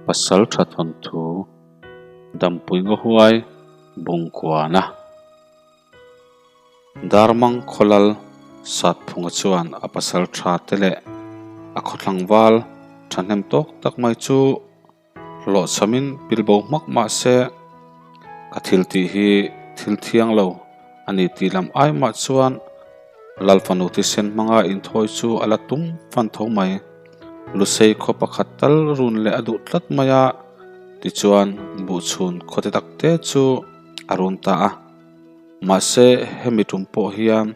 Pasal tha thawnthu Dampui Ngawhuai Bungkuana Darmang Khawlal Satphunga chuan a pasal tha te leh a khawthlangval thahnem tawk tak mai chu Hlawhchhamin pilbo hmak mah se, ka thil tih hi thil thiang lo a ni tih lam ai mah chuan Lal fanu thisen hmanga inthawi chu a la tum fan tho mai. Lusei khaw pakhat tal run leh a duh tlat mai a, tichuan buhchhun khawte takte chu a run ta a. Mahse hemi tum pawh hian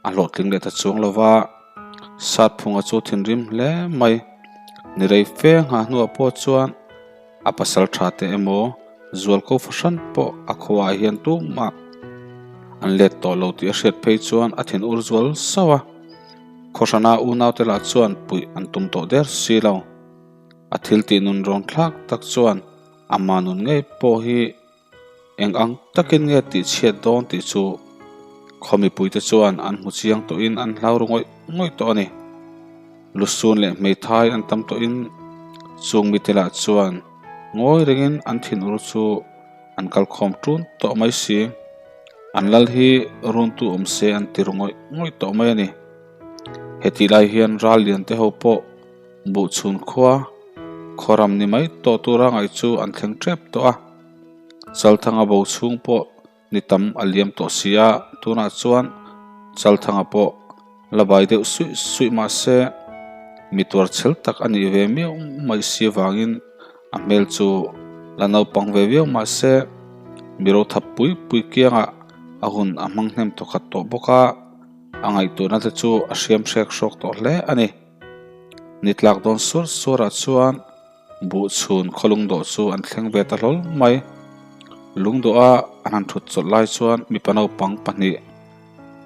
A hlawhtling leh ta chuang lo va, Satphunga chu thinrim hle mai. Ni rei fe nghah hnuah pawh chuan a pasal tha te emaw zualko fahran pawh a khuaah hian tumah an let tawh lo tih a hriat phei chuan a thin ur zual sauh a. Khawhrana unaute lah chuan puih an tum tawh der si lo. A thil tih nun rawn thlak tak chuan ama nun ngei pawh hi Eng ang takin nge tih chhiat dawn tih chu khaw mipuite chuan an hmu chiang tawhin an hlau ru ngawih ngawih tawh a ni. Lusun leh hmeithai an tam tawhin chung mite lah chuan ngawi rengin an thinur chu an kalkhawm ṭun tawh mai si. An lal hi runtu awm se an ti ru ngawih ngawih tawh mai a ni. Hetih lai hian ral lian te ho pawh Buhchhun khua khawram ni mai tawh tura ngaih chu an thleng tep tawh a. Chalthanga bo chhung pawh ni tam a liam tawh si a, tunah chuan Chalthanga pawh la bai deuh suih suih mah se mi tuar chhel tak a nih ve miau mai si avangin a hmel chu la naupang ve viau mah se mi rothap pui pui kiangah a hun a hmang hnem thawkhat tawh bawk a, a ngaihtuahna te chu a hriam hrek hrawk tawh hle a ni. Ni tlak dawn sur surah chuan buh chhun khaw lungdawh chu an thleng ve ta hlawl mai. Lungdawha an han thut chawlh lai chuan mipa naupang pahnih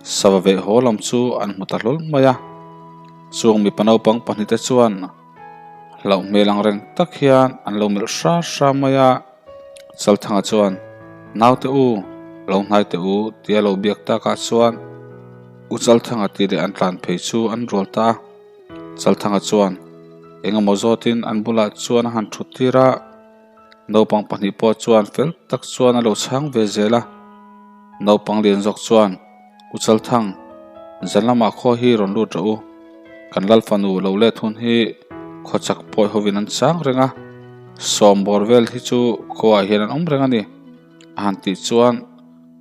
sava veh haw lam chu an hmu ta hlawl mai a. Chung mipa naupang pahnih te chuan hlauh hmel ang reng tak hian an lo melh hra hra mai a. Chalthanga chuan, Naute u, lo hnai teh u tia lo biak takah chuan U Chalthanga tih leh an tlan phei chu an rual ta a. Chalthanga chuan eng emaw zawtin an bulah chuan a han thut tir a, naupang pahnih pawh chuan fel tak chuan a lo chhang ve zel a. Naupang lian zawk chuan, U Chalthang, zan lamah khaw hi rawn lut rawh u, kan lal fanu lo let hun hi khawchak pawi hovin an chang reng a, sawm bawr vel hi chu khuaah hian an awm reng a ni, a han tih chuan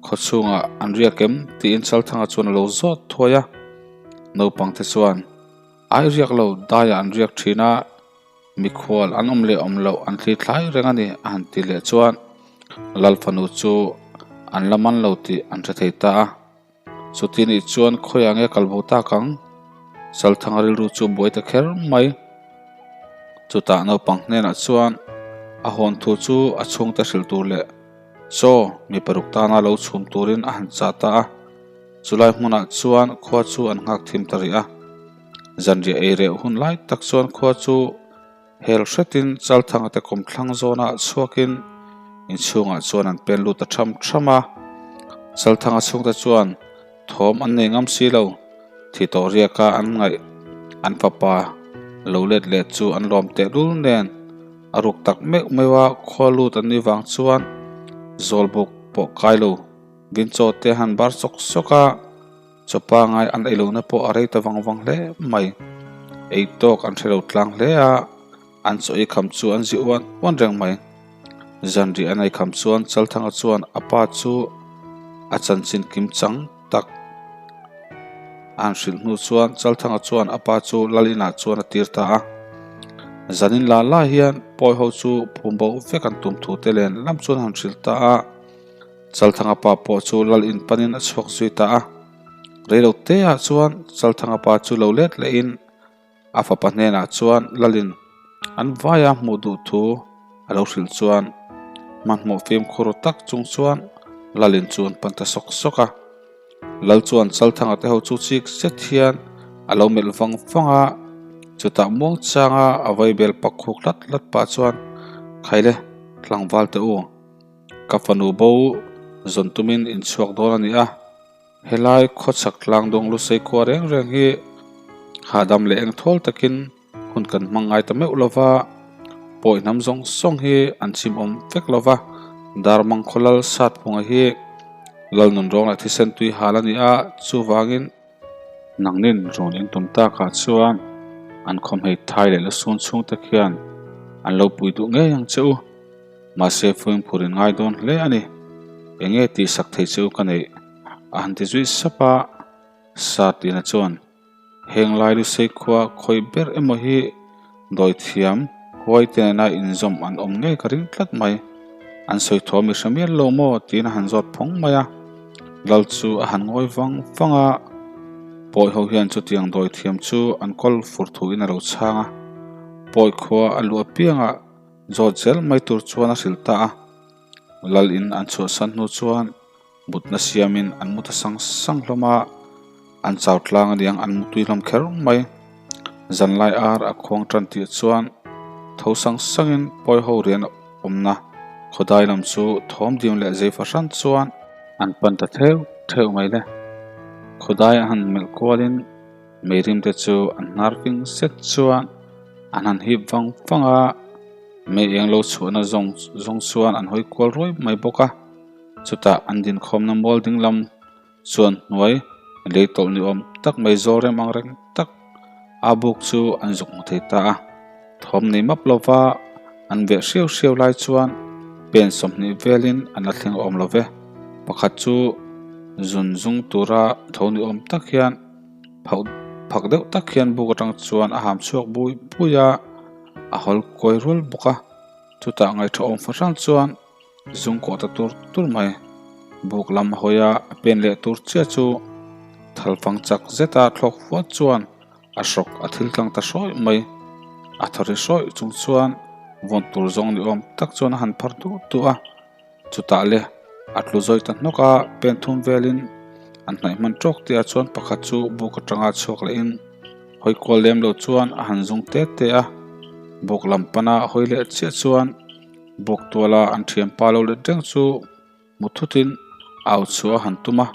khaw chhungah an riak em tiin Chalthanga chuan a lo zawt thuai a. Naupangte chuan, Ai riak lo, daiah an riak thin a, mikhual an awm leh awm loh an thli thlai reng a ni, a han ti leh chuan Lal fanu chu an la man lo tih an hre thei ta a. Chuti nih chuan khawiah nge kal bo tak ang? Chalthanga rilru chu buai ta kher mai. Chutah naupang hnenah chuan a hawn thu chu a chhungte hrilh tur leh chaw mi paruk tana lo chhum turin a han chah ta a. Chulai hmunah chuan khua chu an nghak thim ta rih a. Zanriah ei reh hun lai tak chuan khua chu hel hretin Chalthanga te kawmthlang zawnah chhuakin inchhungah chuan an pen lut ta tham tham a. Chalthanga chhungte chuan thawm an nei ngam si lo, thi tawh riaka an ngaih an fapa lo let leh chu an lawm tehlul nen a ruk tak meuh meuh a, khua lut an nih vang chuan zawlbuk pawh kai lo. Vinchaw te han bar sawk sawk a, chaw pangai an ei lohna pawh a rei ta vang vang hle mai. Ei tawk an hre lo tlang hle a, an chaw ei kham chu an zi uan uan reng mai. Zanriah an ei kham chuan Chalthanga chuan a pa chu a chanchin kim chang tak a han hrilh hnu chuan Chalthanga chuan a pa chu lal inah chuan a tir ta a. Zanin la la hian pawi ho chu phum bo vek an tum thu te len lam chuan a han hrilh ta a. Chalthanga pa pawh chu lal in panin a chhuak zui ta a. Reilo te ah chuan Chalthanga pa chu lo let leh in a fapa hnenah chuan lalin an vaia hmuh duh thu a lo hrilh chuan hmanhmawh fimkhur tak chung chuan lalin chu an pan ta sawk sawk a. Lal chuan Chalthanga te ho chu chik zet hian a lo melh vang vang a, chutah muang changa a vaibel pak khuk hlat hlat pah chuan Khaile tlangval te u. Ka fanu bo zawn tumin inchhuak dawn a ni a, helai khawchhak tlang dawng lusei khua reng reng hi hahdam leh engthawl takin hun kan hmang ngai ta meuh lo va. Pawi hnam zawng zawng hi an chimawm vek lo va, Darmang khaw lal Satphunga hi Lalnun rawng leh thisen tui hal a ni a, chuvangin nangnin rawn in tum takah chuan an khawmhei thai leh lusun chhungte khian an lo pui duh ngei ang che u. Mahse fimkhur in ngai dawn hle a ni. Enge tihsak thei che u ka neih? A han ti zui sap a, Satina chuan Heng lai Lusei khua khawi ber emaw hi dawithiam huai te nena inzawm an awm ngei ka ring tlat mai. An sawi thawm i hre mial lo maw? tiin a han zawt phawng mai a. Lal chu a han ngawi vang vang a, Pawi ho hian chutiang dawithiam chu an kawl fur thuin a lo chhang a. Pawi khua a luh apiangah zawt zel mai tur chuan a hrilh ta a. Lal in an chhuahsan hnu chuan mutna siamin an mu ta sang sang hlawm a, an chau tlang aniang an mutui hlawm kher mai. Zanlai ar a khuang tan tih chuan tho sang sangin pawi ho rian awmna khawdai lam chu thawm dim leh zei fahran chuan an pan ta theuh theuh mai le. Khawdai an han melh kualin meirim te chu an hnar fing zet chuan an han hip vang vang a. Mei eng lo chhuahna zawng zawng chuan an hawi kual ruai mai bawk a, chutah an dinkhawmna mual ding lam chuan hnuai lei tawlh ni awm tak mai zawl rem ang reng tak a buk chu an zuk hmu thei ta a. Thawm nei map lova an veh hriau hriau lai chuan pen 20 velin an la thleng awm lo ve. Pakhat chu zun zung tura tho ni awm tak hian phauh phak deuh tak hian buk atang chuan a ham chhuak bui bui a. A hawl kawi rual bawk a, chutah ngaihṭha awm fahran chuan zung kawh ta tur tur mai. Buk lam a hawi a, a pen leh tur chiah chu thalfang chak zeta thlawk fuat chuan a hrawk a thil tlang ta hrawih mai. A thaw ri hrawih chung chuan vawn tur zawng ni awm tak chuan a han phar duh duh a. Chutah le a tlu zawi ta hnawk a, pen thum velin an hnaih hman tawk tih ah chuan pakhat chu buk atanga chhuak lehin hawi kual lem lo chuan a han zung te te a, buk lam pana hawi leh chiah chuan buk tuala an thianpa lo let reng chu mu thutin au chhuah a han tum a,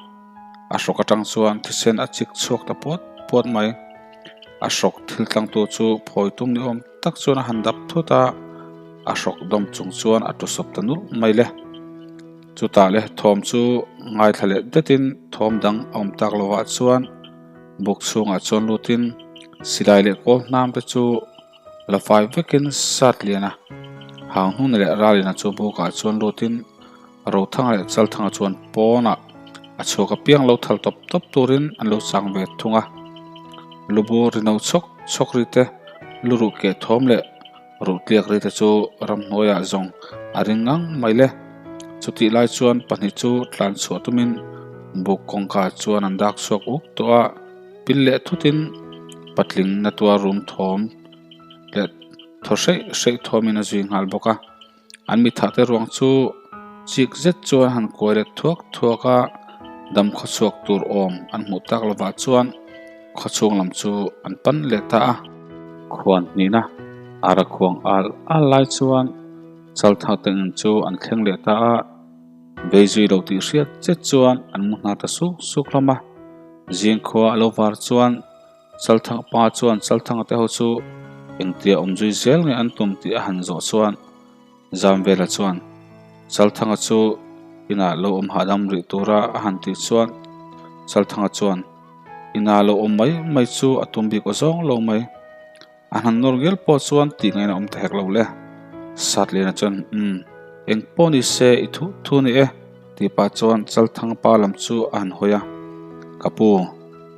a hrawk atang chuan thisen a chik chhuak ta puat puat mai. A hrawk thil tlangtu chu phawi tum ni awm tak chuan a han dap thut a, a hrawk dawm chung chuan a tusawp ta nulh mai le. Chutah le thawm chu ngaithla leh detin thawm dang a awm tak lovah chuan buk chhungah chuan lutin silai leh kawl hnam te chu la fai vekin sat lian a, hang hnung leh ralina chu bukah chuan lutin Rothanga leh Chalthanga chuan pawnah a chhuak apiang lo thal tawp tawp turin an lo chang ve thung a. Lubu ri no chhawk chhawk ri te, lu ruh keh thawm leh ruh tliak ri te chu ramhnuaiah zawng a ring ngang mai le. Chutih lai chuan pahnih chu tlan chhuah tumin buk kawngka chuan an dak chhuak uk tawh a, pil leh thutin patling na tuar rum thawm leh thaw hreih hreih thawmin a zui nghal bawk a. An mitthah te ruang chu chik zet chuan a han kuai let thuak thuak a, dam khawchhuak tur awm an hmuh tak lovah chuan khawchhung lam chu an pan leh ta a. Khuan hnihna ara khuang al al lai chuan Chalthang te in chu an thleng leh ta a, vei zui lo tih hriat zet chuan an mu hna ta suk suk hlawm a. Zingkhua a lo var chuan Chalthang pa chuan Chalthanga te ho chu engtia awm zui zel nge an tum tih a han zawh chuan Zamvela chuan Chalthanga chu inah lo awm hahdam rih tura a han tih chuan Chalthanga chuan inah lo awm mai mai chu a tum bik aw zawng lo mai. A han nawr ngel pawh chuan tih ngaihna awm ta hek lo le. Satliana chuan umm eng pawh ni se i thu thu ni e tih pah chuan Chalthang pa lam chu a han hawi a. Ka pu,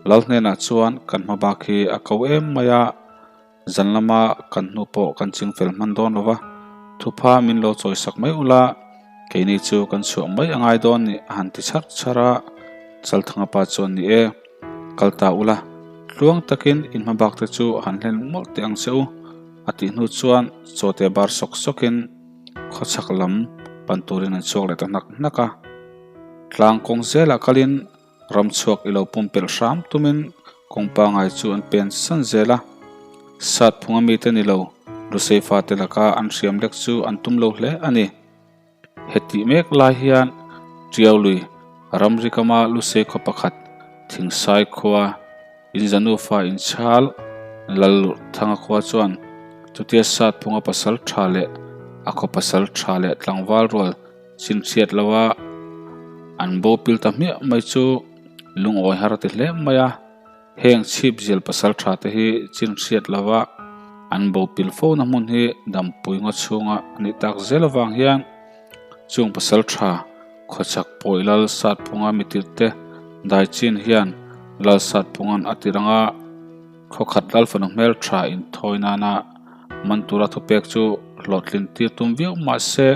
Lal hnenah chuan kan hma bak hi a ko em mai a, zan lama kan hnu pawh kan ching fel hman dawn lo va, thupha min lo chawi sak mai ula, keini chu kan chhuah mai a ngai dawn ni a han ti chhar chhar a. Chalthanga pa chuan ni e. Kal ta ula, tluang takin in hma bak te chu han hlen mawlh teh ang che u, a tih hnu chuan chawte bar sawk sawkin khawchhak lam pan turin an chhuak leh ta hnak hnak a. Tlang kawng zelah kalin ram chhuak i lo pumpelh hram tumin kawng pangai chu an pen san zel a. Sat phunga mite ni lo, Lusei fate laka an hriam lek chu an tum lo hle a ni. Hetih mek lai hian Tiaului ramri kama Lusei khaw pakhat Thingsai khua Inzanufa inchhal Lalurh Thanga khua chuan Chutia Satphunga pasal tha leh a khaw pasal tha leh tlangval rual chinchhiat loa an bo pil ta hmiah mai chu lungawi har a ti hle mai a. Heng chhip zial pasal tha te hi chinhriat lova an bo pil fo na hmun hi dampui ngaw chhunga a nih tak zel avang hian chung pasal tha khawchhak pawih lal Satphunga mitirte dai chin hian lal Satphunga'n a tir anga khawkhat lal fanu hmel tha inthawi nana man tura thupek chu hlawhtlin tir tum viau mahse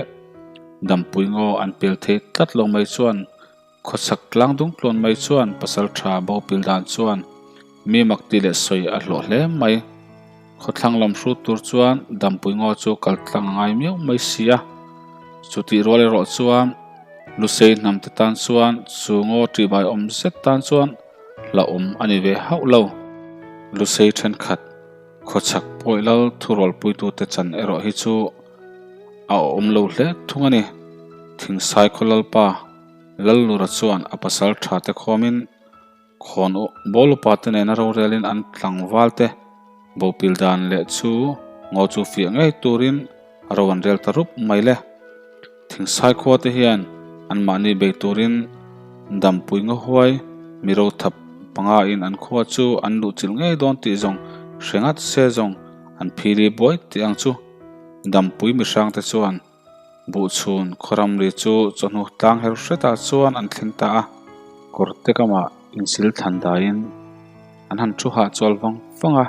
dampui ngaw an pel thei tlat lo mai chuan Khawchhak tlang dung tlawn mai chuan pasal tha bo pil dan chuan mi mak ti leh sawi a hlawh hle mai. Khawthlang lam hrut tur chuan dampui ngaw chu kal tlang a ngai miau mai si a. Chutih rual erawh chuan Lusei hnam te tan chuan chu ngaw ṭihbai awm zet tan chuan hlauhawm a ni ve hauh lo. Lusei thenkhat khawchhak pawih lal thurualpuitute chan erawh hi chu a awm lo hle thung a ni. Thingsai khaw lalpa Lallura chuan a pasal tha te khawmin khawn bawl upa te nena rorelin an tlangval te bopil dan leh chu ngaw chu fiah ngei turin ro an rel ta rup mai le. Thingsai khua te hian anmahni bei turin dampui ngahuai mi rothap panga in an khua chu an luhchilh ngei dawn tih zawng hre ngat se zawng an phili buai tih ang chu dampui mihrang te chuan Buhchhun khawramri chu chawhnu tlang her hretah chuan an thleng ta a, kawrte kamah insil thlan daiin an han thu hahchawl vang vang a.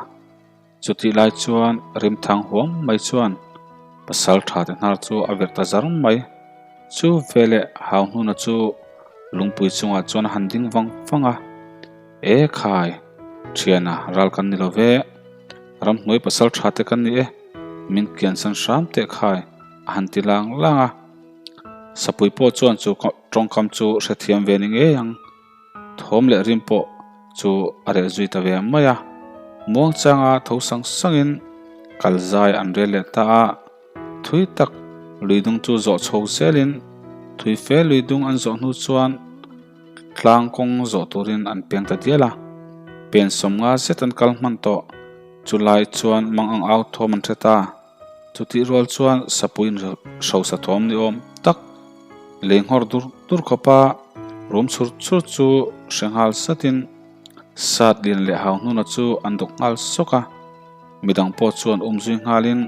Chutih lai chuan rimthang huam mai chuan pasal tha te hnar chu a verh ta zar mai. Chu veleh hau hnuna chu lungpui chungah chuan a han ding vang vang a, E khai, thiana ral kan ni lo ve, ramhnuai pasal tha te kan ni e. Min kiansan hram teh khai a han ti lang lang a. Sapui pawh chuan chu tawngkam chu hrethiam ve ni ngei ang. Thawm leh rim pawh chu a reh zui ta ve mai a. Muang changa tho sang sangin kal zai an rel leh ta a. Thui tak lui dung chu zawh chho zelin thui fe lui dung an zawh hnu chuan tlang kawng zawh turin an peng ta dial a. Pen sawmnga zet an kal hman tawh. Chu lai chuan mang ang au thawm an hre ta. Chutih rual chuan sapuiin hrosa thawm ni awm tak lei nghawr dur dur khawpa rum chhur chhur chu hre nghal satin sat lian leh hau hnuna chu an dawk nghal sawk a. Midang pawh chuan um zui nghalin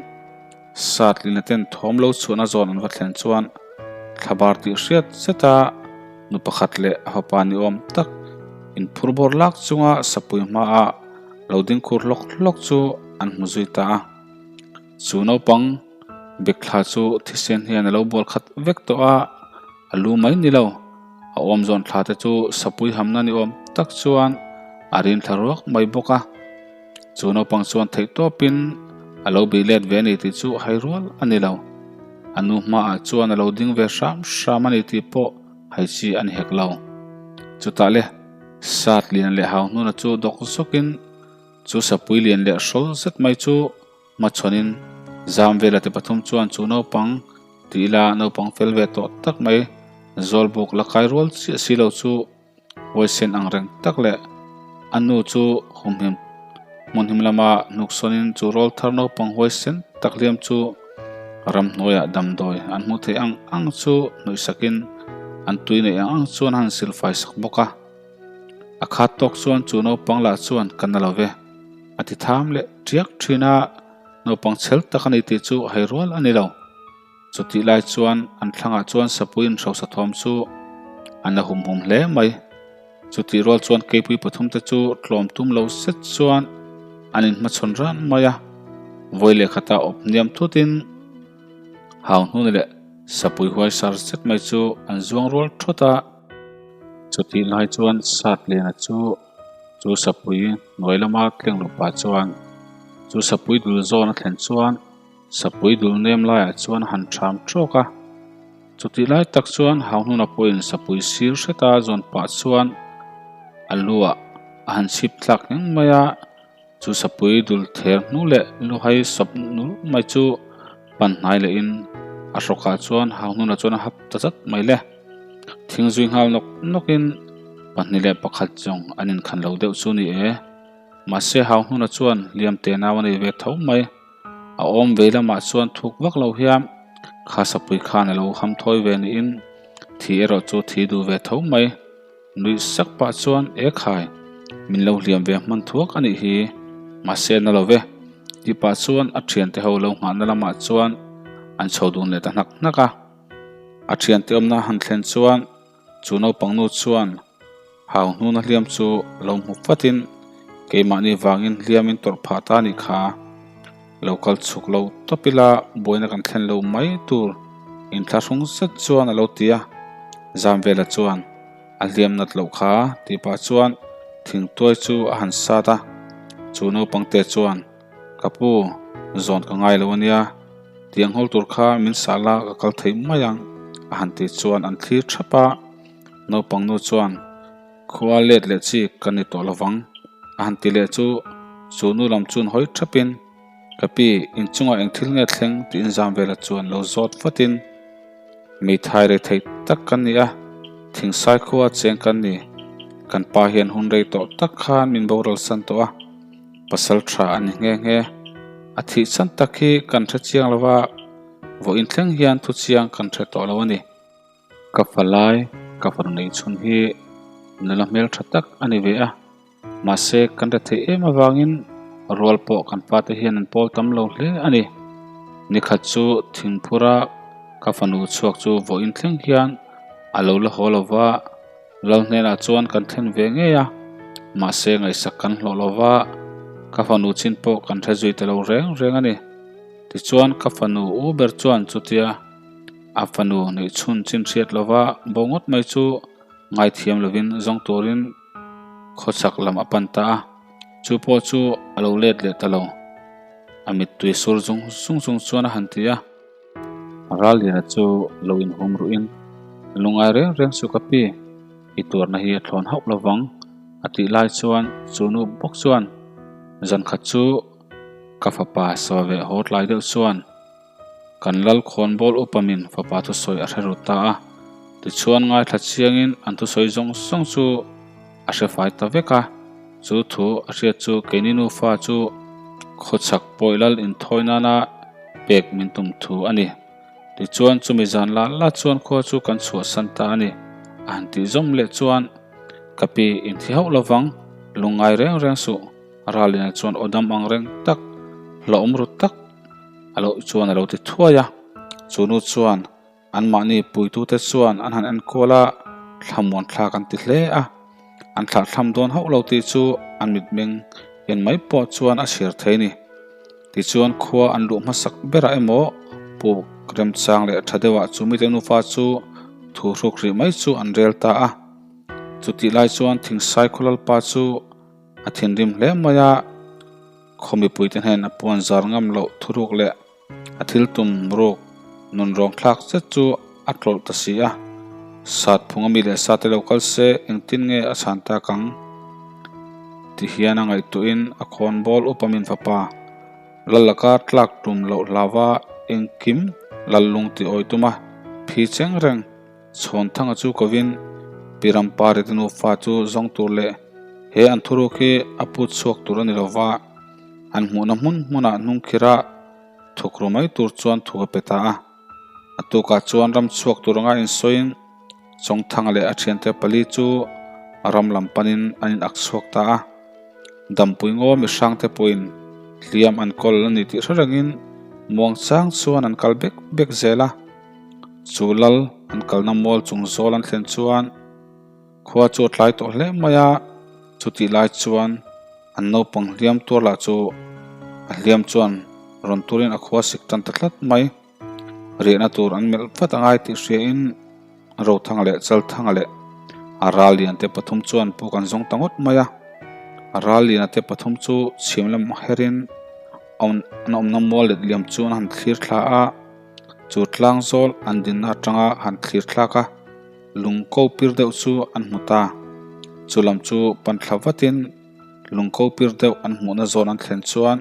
sat liana ten thawm lo chhuahna zawn an va thlen chuan thlabar tih hriat zeta nu pakhat leh a fapa ni awm tak inphur bawr lak chunga sapui hmaah Lo ding khur hlawk hlawk chu an hmu zui ta a, chu naupang bek thla chu thisen hian a lo bual khat vek tawh a, a lu mai ni lo, a awm zawn thla te chu sapui hamna ni awm tak chuan a rin thla ruak mai bawk a, chu naupang chuan theih tawpin a lo bih let ve a ni tih chu hai rual a ni lo, a nu hmaah chuan a lo ding ve hram hram a ni tih pawh hai chi a ni hek lo. Chutah le. Sat lian leh hau hnuna chu dawk zawkin chu sapui lian leh hrawl zet mai chu hmachhawnin zam vela te pathum chuan chu naupang ti ila naupang fel ve tawh tak mai zawlbuk la kai rual chiah si lo chu huaisen ang reng tak leh a nu chu humhim hmunhim lama hnuksawnin chu rawlthar naupang huaisen tak hliam chu Ramhnuaiah damdawi an hmuh theih ang ang chu hnawihsakin an tui neih ang ang chuan a han silfai sak bawk a. A khat tawk chuan chu naupang lah chuan ka na lo ve a ti tham leh tiak thin a, naupang chhel tak a ni tih chu hai rual a ni lo. Chutih lai chuan an thlangah chuan sapui inhrosa thawm chu a na hum hum hle mai. Chutih rual chuan keipui pathumte chu tlawm tum lo zet chuan an inhmachhawn ran mai a, vawi leh khata awp hniam thutin hau hnun leh sapui huai sar zet mai chu an zuang rual thawt a. Chutih lai chuan Satliana chu chu sapui hnuai lama tleng luh pah chuan chu sapui dul zawn a thlen chuan Sapui dul nem laiah chuan a han ṭham ṭawk a, chutih lai tak chuan Hauhnuna pawhin sapui sir hreta zawn pah chuan a luah a han chhip thlak ngheng mai a, chu sapui dul ther hnu leh luhai sawp nul mai chu pan hnai lehin a hrawkah chuan Hauhnuna chuan a hap ta zat mai le. Thing zui nghal nawk nawkin 21 zawng an inkhan lo deuh chu ni e. Mahse Hauhnuna chuan hliam te nau a nei ve tho mai. A awm vei lamah chuan thuk vak lo hian kha sapui khan a lo ham thawi ve niin thi erawh chu thi duh ve tho mai. Nuih sak pah chuan e khai, min lo hliam ve hman thuak a nih hi, mahse na lo ve tih pah chuan a thiante ho lo nghahna lamah chuan an chho dun leh ta hnak hnak a. A thiante awmna han thlen chuan chu naupang nu chuan hau hnuna hliam chu lo hmu fatin keimahni vangin hliamin tawrh phah ta a nih kha. Lo kal chhuk lo tawp ila buaina kan thlen lo mai tur inthlahrung zet chuan a lo ti a, Zamvela chuan a hliam nat loh kha tih pah chuan thingtuai chu a han sat a, chu naupang te chuan ka pu zawn ka ngai lo ania tiang hawl tur kha min sah la ka kal thei mai ang a han tih chuan an thlir thap a, naupang nu chuan Khua let leh chi ka ni tawh lovang a han ti leh chu chu nu lam chuan hawi thapin ka pi inchungah eng thil nge thleng tiin Zamvela chuan lo zawt vatin Meithai rei thei tak kan ni a, thingsai khua cheng kan ni, kan pa hian hun rei tawh tak khan min boral san tawh a, pasal tha a ni nghe nghe, a thih chan tak hi kan hre chiang lova vawiin thleng hian thu chiang kan hre tawh lo a ni. Ka fa lai, ka fanu nei chhun hi nula hmel tha tak a ni ve a, mahse kan re theih em avangin rual pawh kan fate hian an pawl tam lo hle a ni. Nikhat chu thingphura ka fanu chhuak chu vawiin thleng hian a lo la haw lo va, lal hnenah chuan kan thlen ve ngei a, mahse ngaihsak kan hlawh lo va, ka fanu chin pawh kan hre zui ta lo reng reng a ni. Tichuan ka fanu u ber chuan chutia. A fanu neih chhun chin hriat lova bo ngawt mai chu ngaithiam lovin zawng turin khawchhak lam a pan ta a, chu pawh chu a lo let leh ta lo. A mittui sur zung zung chung chuan a han ti a. Ralliana chu lo inhum ruhin, Lungngai reng reng chu ka pi, i tuarna hi a thlawn hauh lovang a tih lai chuan chu nu bawk chuan zan khat chu ka fapa sawi ve haw tlai deuh chuan Kan lal khawnbawl upamin fapa thusawi a hre rut ta a, tichuan ngaithla chiangin an thusawi zawng zawng chu a hre fai ta vek a. Chu thu a hriat chu keini nufa chu khawchhak pawih lal inthawi nana pek min tum thu a ni. Tichuan chumi zan lah lah chuan khua chu kan chhuahsan ta a ni. A han tih zawm leh chuan ka pi inthi hauh lovang, lungngai reng reng suh. Ralina chuan aw dam ang reng tak, hlauhawm ru tak a lo chuan a lo ti thuai a. Chu nu chuan anmahni puitute chuan an han enkawl a, thlamuan thlak an ti hle a. An thlahthlam dawn hauh lo tih chu an mitmeng en mai pawh chuan a chhiar thei a ni. Tichuan khua an luh hmasak berah emaw puk remchang leh tha deuhah chu mite nufa chu thu hruk rih mai chu an rel ta a. Chutih lai chuan Thingsai khaw lalpa chu A thinrim hle mai a, khaw mipuite hnen a puan zar ngam loh thuruk leh a thil tum ruk nun rawng thlak zet chu a tlawlh ta si a. Sat phung ami leh sate lo kal se engtin nge a chhan tak ang? Ti hian a ngaihtuahin a khawnbawl upa min fapa lal laka tlak tum loh hlauva engkim lal lung ti awi tum a phi cheng reng. Chhawnthanga chu kovin Pi Rampari te nufa chu zawng tur leh he an thuruk hi a put chhuak tur a ni lova, an hmuhna hmun hmunah hnungkhira thuk ru mai tur chuan thu a pe ta a. A tukah chuan ram chhuak tur anga insawiin Chawngthanga leh a thiante pali chu ram lam panin an in ak chhuak ta a. Dampui ngaw mihrangte pawhin hliam an kawl a ni tih hre rengin muangchang chuan an kal bek bek zel a. Chu lal an kalna mual chung zawl an thlen chuan khua chu a tlai tawh hle mai a, chutih lai chuan an naupang hliam tuar lah chu a hliam chuan rawn turin a khua sik tan ta tlat mai. Riahna tur an melh vat angai tih hriain Rothanga leh Chalthanga leh a ral lian te pathum chuan puk an zawng ta ngawt mai a. A ral liana te pathum chu chhim lam herin an awmna mual let liam chu an han thlir thla a. Chu tlang zawl an dinna atanga han thlir thlak a, lung ko pir deuh chu an hmu ta. Chu lam chu pan thla vatin lung ko pir deuh an hmuhna zawn an thlen chuan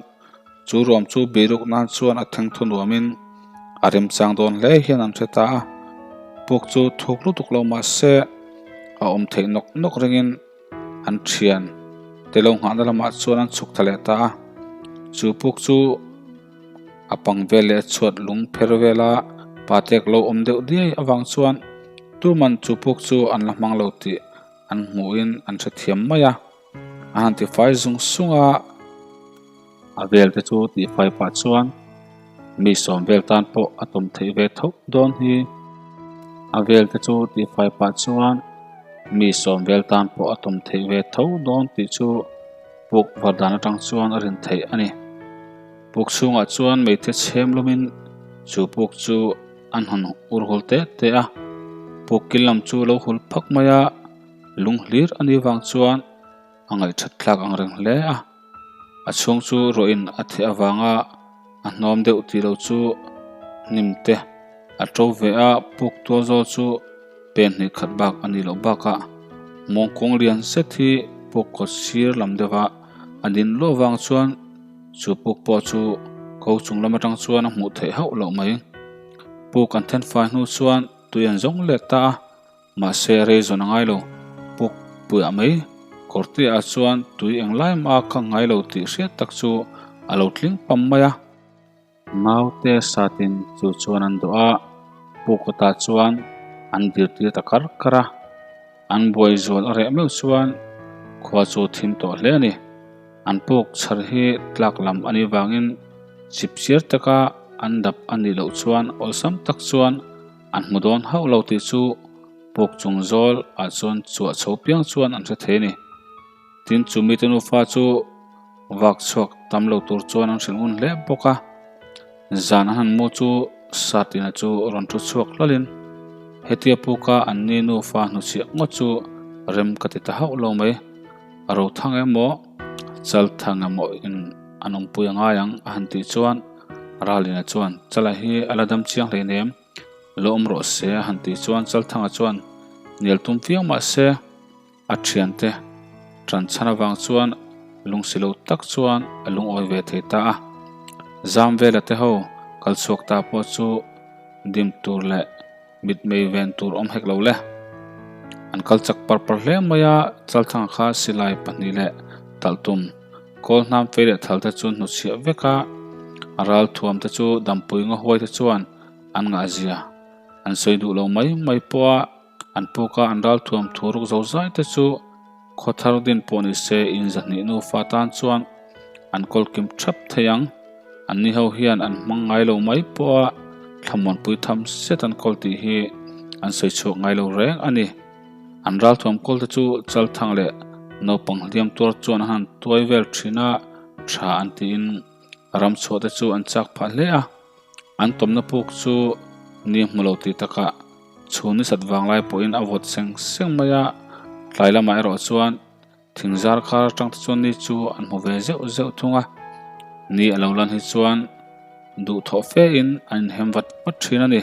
chu ruam chu biruk nan chuan a theng thu nuamin a remchang dawn hle hian an hre ta a. Puk chu thuk lutuk lo mah se a awm theih nawk nawk ringin an thian te lo nghahna lamah chuan an chhuk ta leh ta a. Chu puk chu. A pang vel leh a chhuat lung pher vela patek lo awm deuh diai avang chuan tuman chu puk chu an la hmang lo tih an hmuhin an hrethiam mai a. A han tifai zung sung a, a vel te chu tihfai pah chuan mi sawm vel tan pawh a tawm theih ve tho dawn hi. A vel te chu tihfai pah chuan mi sawm vel tan pawh a tawm theih ve tho dawn tih chu puk var dan atang chuan a rin theih a ni. Puk chhungah chuan meite chhem lumin chu puk chu an han ur hul teh teh a, puk kil lam chu lo hul phak mai a, lung hlir a nih vang chuan a ngaihthat thlak ang reng hle a. A chhung chu ruahin a theh avanga a hnawm deuh tih loh chu hnim te a to ve a, puk tual zawl chu pen hnih khat bak a nih loh bakah mawngkawng lian zet hi puk kawt sir lam deuha a din luah vang chuan chu puk pawh chu ko chung lam atang chuan a hmuh theih hauh loh mai. Puk an then fai hnu chuan tui an zawng let ta a. Mahse rei zawn a ngai lo, puk puiah mai kawrteah chuan tui englai mah ka ngai lo tih hriat tak chu a lo tling pam mai a. Naute satin chu chuan an dawh a, puk kawtah chuan an dir tir ta kar kar a. An buai zual a reh meuh chuan khua chu thim tawh hle a ni. An puk chhar hi tlak lam a nih vangin chip chiar taka an dap a nih loh chuan awlsam tak chuan An hmu dawn hauh lo tih chu puk chung zawl ah chuan chhuah chho piang chuan an hre thei a ni. Tin, chu mite nufa chu vak chhuak tam lo tur chuan an hrilh ngun hle bawk a. Zan an han mu chu Satina chu rawn thu chhuak hlawlin, Hetia puka an ni nufa hnuchhiah ngawt chu rem ka ti ta hauh lo mai. A ro thang emaw, chal thang emaw in an awmpui a ngai ang a han tih chuan Ralina chuan, Chala hi a la dam chiang hleinem, lo awm rawh se a han tih chuan Chalthanga chuan hnial tum viau mah se a thiante tan chhan avang chuan lungsi lo tak chuan a lungawi ve thei ta a. Zam vela te ho kal chhuak ta pawh chu dim tur leh mitmei ven tur awm hek lo le. An kal chak par par hle mai a, Chalthanga kha silai pahnih leh talh tum kawl hnam fei leh thal te chu hnuchhiah vek a, a ral thuam te chu dampui ngaw huai te chuan an ngah zia an sawi duh lo mai mai pawh a, an puk a an ral thuam thu ruk zo zai te chu khaw thar din pawh ni se in zahnih nufa tan chuan an kawl kim thap thei ang. An ni ho hian an hmang ngai lo mai pawh a, thlamuanpui tham zet an kawl tih hi an sawi chhuak ngai lo reng a ni. An ralthuam kawl te chu Chalthang leh naupang hliam tuar chuan an han tuai vel thin a, tha an tiin ram chhuah te chu an chak phah hle a. An tawmna puk chu ni hmu lo tih takah chhun ni sat vanglai pawhin a vawt seng seng mai a, tlai lamah erawh chuan Thing zar kar atang te chuan ni chu an hmu ve zeuh zeuh thung a, ni a lo lan hi chuan duhthawh fe in an inhem vat vat thin a ni.